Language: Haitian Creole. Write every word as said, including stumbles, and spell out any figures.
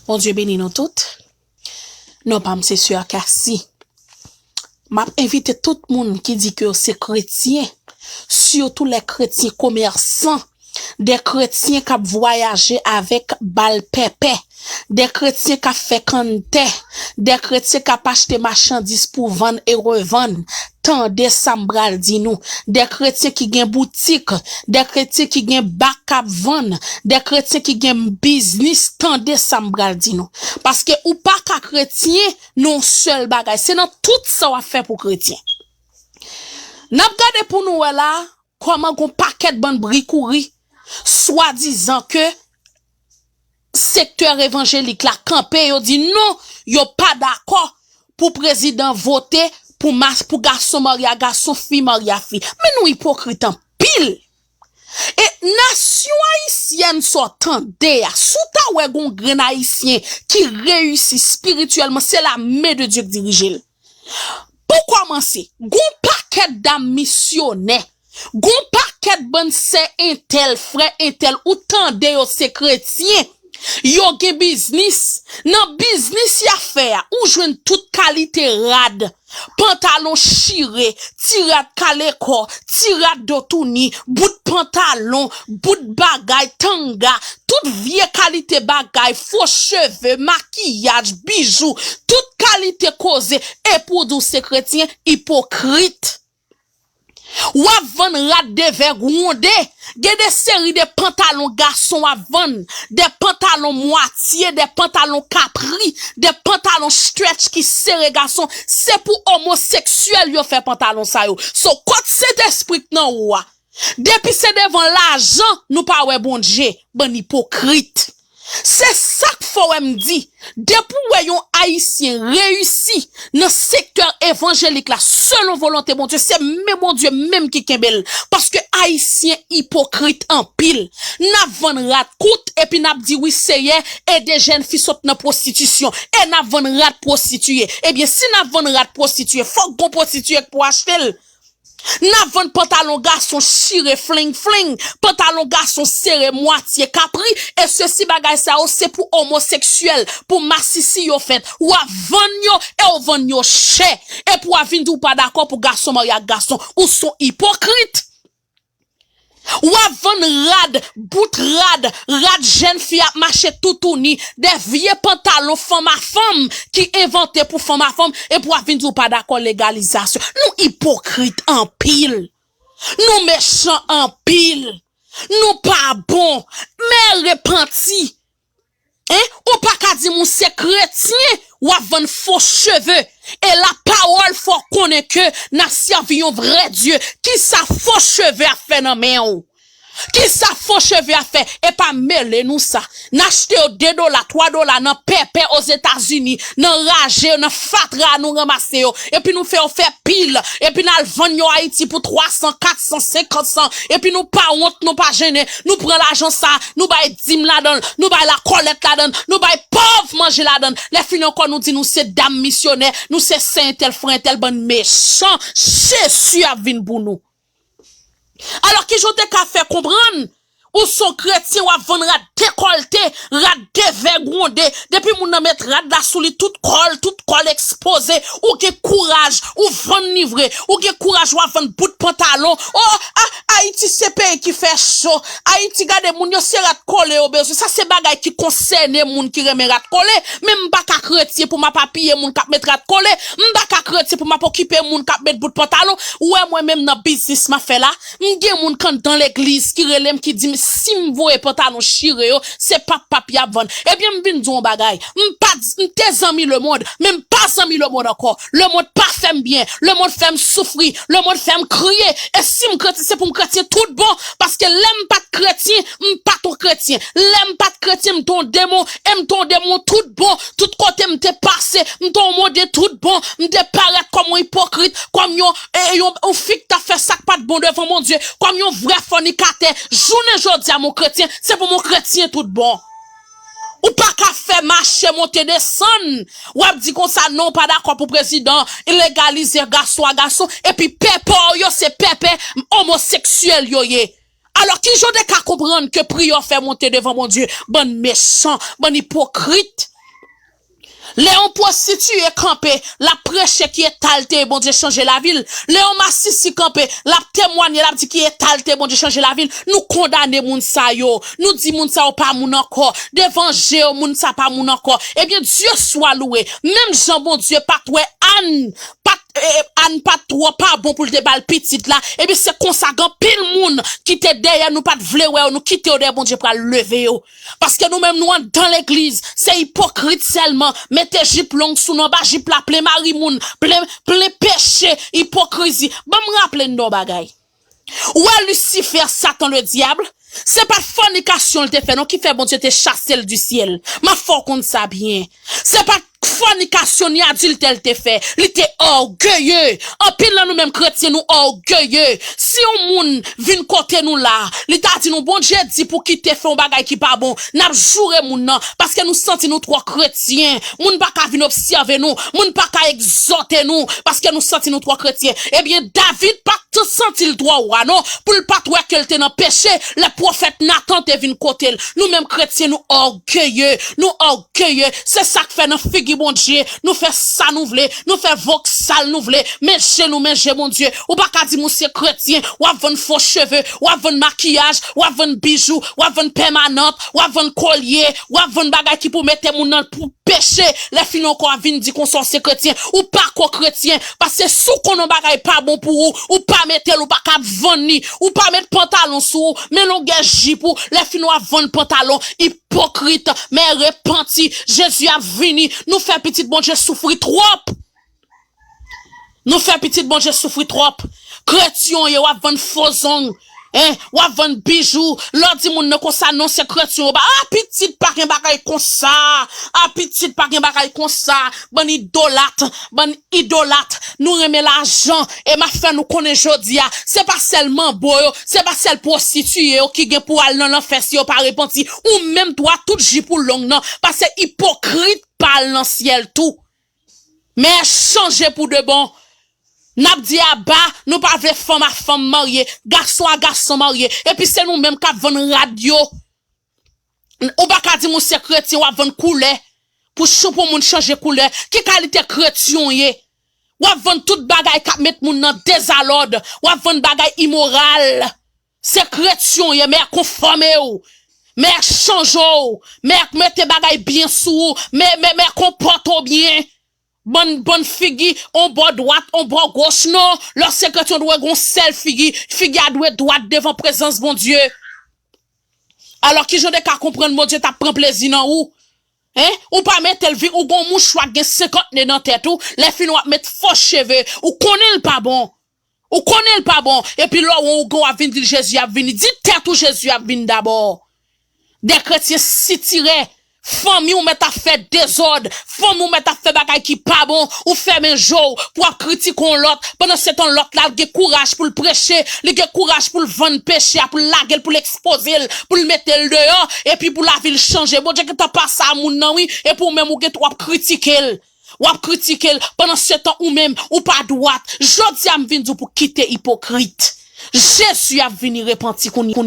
Bondye beni nou tout. Non pa m se Sè Cassie. M ap envite tout moun ki di ke yo se kretyen, sitou lè kretyen komèsan, de kretyen k ap vwayaje avèk bal pèpè, de kretyen k ap fè kanntè, de kretyen k ap achte machandiz pou vann e revann. Tande sa m pral di nou. De kretyen ki gen boutik, de kretyen ki gen bak k ap vann, de kretyen ki gen biznis, tande sa m pral di nou. Paske ou pa ka kretyen nan yon sèl bagay. Se nan tout sa w ap fè pou kretyen. N ap gade pou nou wè la, kòman gon pakèt bann brikouri, swadizan ke sektè evanjelik la kanpe, yo di non, yo pa dakò pou prezidan vote pou mas, pou gason marye a gason, fi marye a fi. Men nou ipokrit anpil. E nasyon ayisyèn sa w tande a, si w ta wè gon grenn ayisyen ki reyisi espirityèlman, se la men de Dye k dirije l. Pou kòmanse, gon pakèt dam misyonè, gon pakèt bann sè entèl, frè entèl, ou tande yo se kretyen, yo gen biznis. Nan biznis y ap fè a, ou jwenn tout kalite rad, pantalon chire, ti rad kale kò, ti rad do touni, bout pantalon, bout bagay, tanga, tout vye kalite bagay, fo cheve, makiyaj, bijou, tout kalite koze, epi w di w se kretyen, ipokrit. W ap vann rad devègwonde. Gen de seri de pantalon gason w ap vann, de pantalon mwatye, de pantalon kapri, de pantalon stretch ki sere gason. Se pou omoseksyèl yo fè pantalon sa yo. So, kot Sentespri k nan ou a? Depi se devan lajan, nou pa wè Bondye. Bann ipokrit. Se sa k fè w wè m di, depi w wè yon ayisyen reyisi nan sektè evanjelik la, selon volonte Bondye, se men Bondye menm ki kenbe l. Paske ayisyen ipokrit anpil. N ap vann rad kout, epi n ap di, wi, Seyè, ede jèn fi sot nan pwostitisyon. E n ap vann rad pwostitiye. Ebyen, si n ap vann rad pwostitiye, fòk gon pwostitiye k pou achte l. N ap vann pantalon gason chire fling fling, pantalon gason sere mwatye kapri, e sesi bagay sa yo se pou omoseksyèl, pou masisi yo fèt. W ap vann yo, e w vann yo chè. Epi w ap vin di w pa dakò pou gason marye ak gason. Ou s on ipokrit. W ap vann rad, bout rad, rad jèn fi ap mache toutouni, de vye pantalon fanm a fanm ki envante pou fanm a fanm, epi w ap vin di w pa dakò legalizasyon. Nou ipokrit anpil. Nou mechan anpil. Nou pa bon. Men repanti. Hein? Ou pa ka di m ou se kretyen, w ap vann fo cheve. E lapawòl fè w konnen ke n ap sèvi yon vrè Dye. Kisa fo cheve ap fè nan men w? Kisa fo cheve ap fè? E pa mele nou sa. N achte yo de dola, twa dola nan pèpè Ozetazini, nan raje yo, nan fatra a nou ranmase yo. Epi nou fè yo fè pil. Epi n al vann yo Ayiti pou twa san, kat san, senkant san. Epi nou pa wont, nou pa jennen. Nou pran lajan sa, nou bay dim ladan l, nou bay lakòlèt ladan l, nou bay pòv manje ladan l. Lè fini ankò, nou di nou se dam misyonè, nou se sè entèl, frè entèl, bann mechan. Jezi ap vin pou nou. Alò, kijan w te ka fè konprann ou s on kretyen, w ap vann rad dekòlte, rad devègwonde. Depi moun nan met rad la sou li, tout kò l, tout kò l ekspoze. Ou gen kouraj, ou vann li vre. Ou gen kouraj, w ap vann bout pantalon. Oh, ah, Ayiti se peyi ki fè cho. Ayiti, gade moun yo, se rad kole yo bezwen. Sa se bagay ki konsène moun ki renmen rad kole. Men m pa ka kretyen pou m ap apiye moun k ap met rad kole. M pa ka kretyen pou m ap okipe moun k ap met bout pantalon. Ou wè mwen menm nan biznis m ap fè la, m gen moun k anndan legliz ki rele m, ki di m si m voye pantalon chire yo, se pap pap y ap vann. Ebyen, m vin di w yon bagay. M pa, m te zanmi lemonn, men m pa zanmi lemonn ankò. Lemonn pa fè m byen. Lemonn fè m soufri. Lemonn fè m kriye. E si m kretyen, se pou m kretyen tout bon. Paske lè m pa t kretyen, m pa t on kretyen. Lè m pa t kretyen, m t on demon. E m t on demon tout bon. Tout kote m te pase, m t on monden tout bon. M te parèt kòm yon ipokrit, kòm yon, e, yon, yon fi k t ap fè sa k pa t bon devan Bondye, kòm yon vrè fònikatè. Jounen jodi a, m on kretyen, se pou m on kretyen tout bon. Ou pa ka fè mache monte desann. W ap di konsa, non, w pa dakò pou prezidan legalize gason a gason, epi pèpè w yo se pèpè omoseksyèl yo ye. Alò, kijan w te ka konprann ke priyè w fè monte devan Bondye? Bann mechan, bann ipokrit. Lè yon pwostitiye kanpe, l ap preche ki eta l te ye, Bondye chanje lavi l. Lè yon masisi kanpe, l ap temwanye, l ap di ki eta l te ye, Bondye chanje lavi l. Nou kondane moun sa yo. Nou di moun sa yo pa moun ankò. Devan je yo, moun sa pa moun ankò. Ebyen, Dye swa louwe. Menm jan Bondye pa t wè Ann, pa t, e, Ann pa t twò pa bon pou l te ba l pitit la. Ebyen, se konsa gen anpil moun ki te dèyè nou, pa t vle wè yo, nou kite yo dèyè, Bondye pral leve yo. Paske nou menm nou anndan legliz, se ipokrit sèlman, mete jip long sou nou, anba jip la plen mari moun, plen, plen peche, ipokrizi. Ban m raple n de yon bagay. Ou wè Lisifè, Satan Ledyab, se pa t fònikasyon l te fè non ki fè Bondye te chase l di syèl. M ap fè w konn sa byen. Se pa t fònikasyon ni adiltè l te fè. Li te ògeye. Anpil nan nou menm kretyen, nou ògeye. Si yon moun vin kote nou la, li ta di nou, Bondye di pou kite fè yon bagay ki pa bon, n ap joure moun nan, paske nou santi nou twò kretyen. Moun pa ka vin obsève nou, moun pa ka egzòte nou, paske nou santi nou twò kretyen. Ebyen, David pa t santi l twò wa non, pou l pa t wè ke l te nan peche, lè pwofèt Natan te vin kote l. Nou menm kretyen, nou ògeye, nou ògeye. Se sa k fè nan figi Bondye, nou fè sa nou vle, nou fè voksal nou vle, men je nou, men je Bondye. Ou pa ka di m ou se kretyen, w ap vann fo cheve, w ap vann makiyaj, w ap vann bijou, w ap vann pèmanant, w ap vann kolye, w ap vann bagay ki pou mete moun nan pou peche, lè fini ankò w ap vin di konsa w se kretyen. Ou pa ko kretyen, paske si w konn yon bagay pa bon pou ou, ou pa mete l, ou pa ka vann li, ou pa met pantalon sou ou, men longè jip ou, lè fini w ap vann pantalon, ipokrit, men repanti, Jezi ap vini, nou fè pitit Bondye soufri twòp. Nou fè pitit Bondye soufri twòp. Kretyen w ye, w ap vann fo zong. Hein, w ap vann bijou. Lè w di moun nan konsa, non, se kretyen w ba. Ah, pitit pa gen bagay konsa. Ah, pitit pa gen bagay konsa. Bann idolat, bann idolat. Nou renmen lajan. E m ap fè nou konnen jodi a, se pa sèl manbo yo, se pa sèl pwostitiye yo ki gen pou al nan lanfè si yo pa repanti. Ou menm tou a, tout jip ou long nan. Paske ipokrit pa al nan syèl tou. Men chanje pou de bon. N ap di aba, nou pa vle fanm a fanm marye, gason a gason marye. Epi se nou menm k ap vann rad yo. Ou pa ka di m ou se kretyen, w ap vann koulè. Pou ch-, pou moun chanje koulè. Ki kalite kretyen w ye? W ap vann tout bagay k ap met moun nan dezalòd. W ap vann bagay imoral. Se kretyen w ye, men konfòme w. Men chanje w. Men mete bagay byen sou ou. Men, men, men konpòte w byen. Bann, bann figi, on bò dwat, on bò goch, non. Lè w se kretyen, w dwe gen yon sèl figi. Figi a dwe dwat devan prezans Bondye. Alò, kijan w te ka konprann Bondye t ap pran plezi nan ou? Hein? Ou pa mete l vi-, ou gon mouchwa k gen senkant ne nan tèt ou, lè fini w ap met fo cheve, ou konnen l pa bon. Ou konnen l pa bon, epi lè w wè w gen w ap vin di l Jezi ap vini, di tèt ou Jezi ap vini dabò. De kretyen sitirè, fanmi w mèt ap fè dezòd, fanmi w mèt ap fè bagay ki pa bon, ou fèmen je w pou w ap kritike yon lòt, pandan se tan lòt la l gen kouraj pou l preche, li gen kouraj pou l vann peche a, pou l lage l, pou l ekspoze l, pou l mete l deyò, epi pou lavi l chanje. Bondye gentan pase a moun nan wi, epi w menm ou gentan w ap kritike l. W ap kritike l, pandan se tan ou menm, ou pa dwat. Jodi a m vin di w pou kite ipokrit. Jezi ap vini, repanti kounye a.